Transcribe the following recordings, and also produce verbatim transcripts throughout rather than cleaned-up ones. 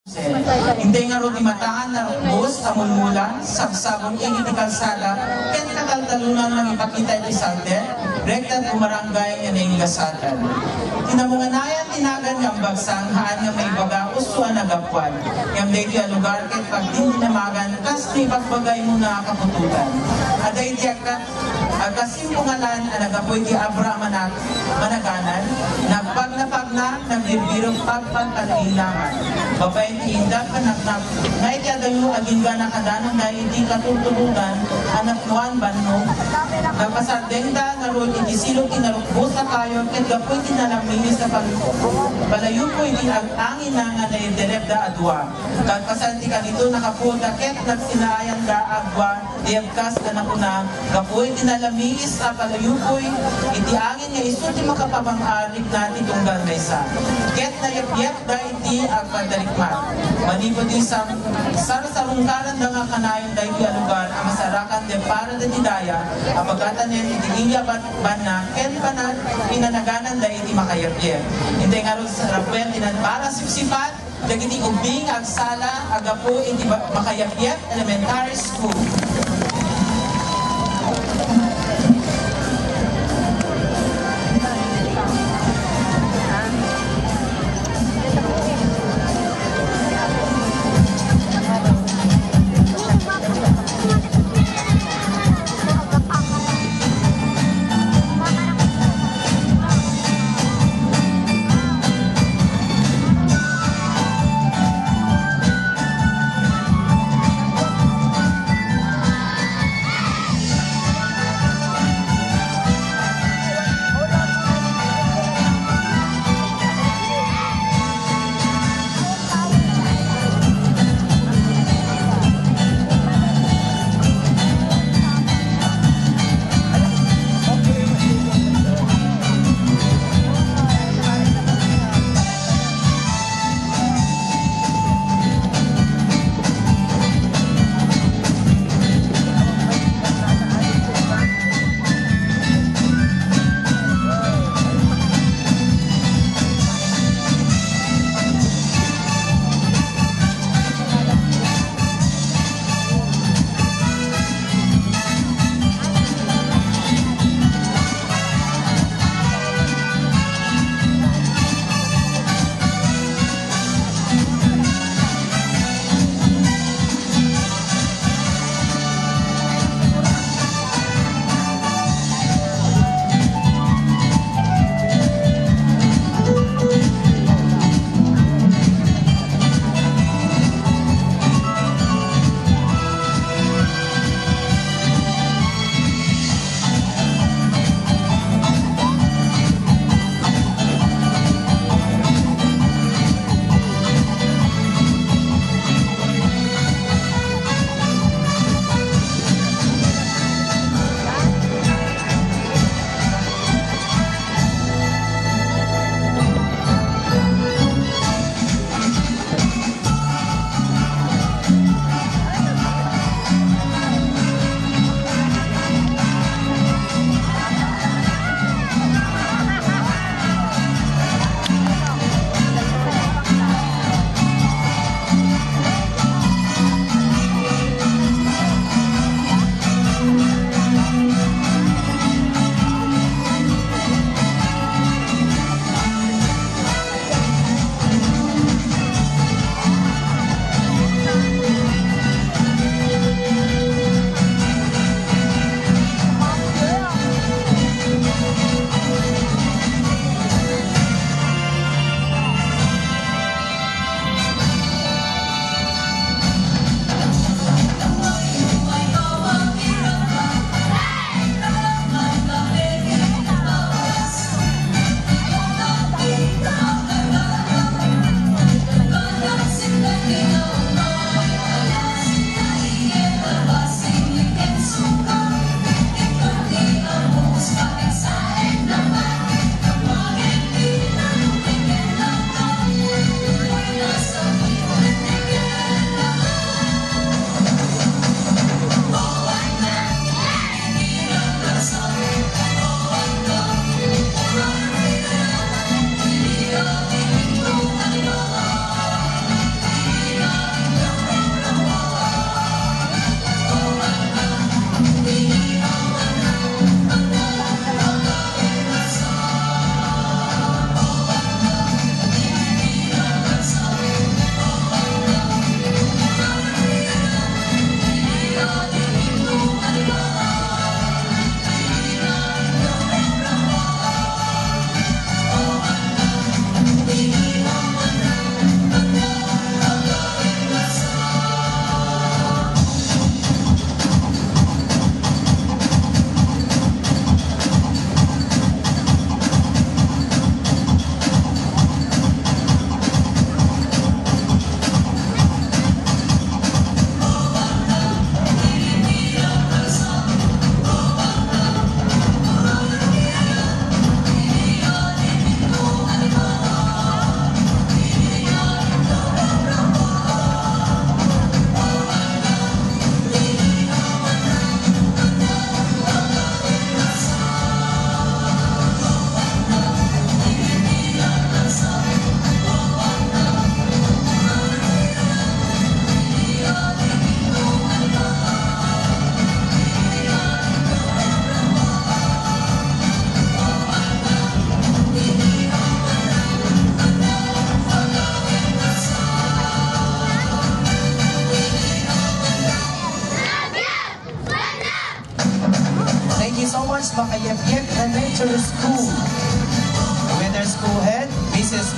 Intay ngarud ti mataan a rukbos a mulmula, sagsagol idi ti kalsada, ken kataltalonan mangipakita iti salden, rekta ti umarangay nga naingasatan. Ti namunganayan ti nagan nga ambagsang, haan nga maibaga usto a nagapuan. Ngem daytoy a lugar ket pagdindinamagan kas ti ibagbagaymo nga kaputotan. Adda iti agka-, agkasimpungalan a naggapu iti Abraham a nag-, managanan, nagpagnapagna, nagbirbirok, pagpagpalailaman. Babaen ti indak, panagnak-, nga iti adayo agingga nakadananda iti katultulodan a napnoan banno. Napasardengda ngarud iti silog ti narukbos a kayo ket gapu iti nalamiis a pal-, palayupo iti ag-, anginna nga naiderepda a dua. Kalpasan ti kanito, nakapuda ket nagsinayanda a agwa ti ebkas a nakuna, gapu iti nalamiis a palayupoy iti angin nga isu ti makapamang-arigna ti tunggal maysa. Ket nayepyepda iti agpadarikmat. Manipud ti sam-, sarsarungkaranda nga kanayon daytoy a lugar a masarakan de para dagiti daya a pagatanen iti iya ban-, banna ken panag-, pinanagananda iti makayepyep. Intay ngarud sa rapen ti nagpara sipsipat, dagiti ubing nga agsala a gapu iti ba-, Makayapyap Elementary School.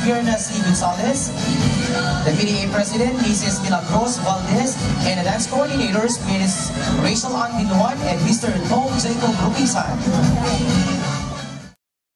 Mirna C. Gonzalez, the P T A President, Missus Milagros Valdez, and the dance coordinators, Miss Rachel Ann Binuan and Mister Tom Jacob Rupisan.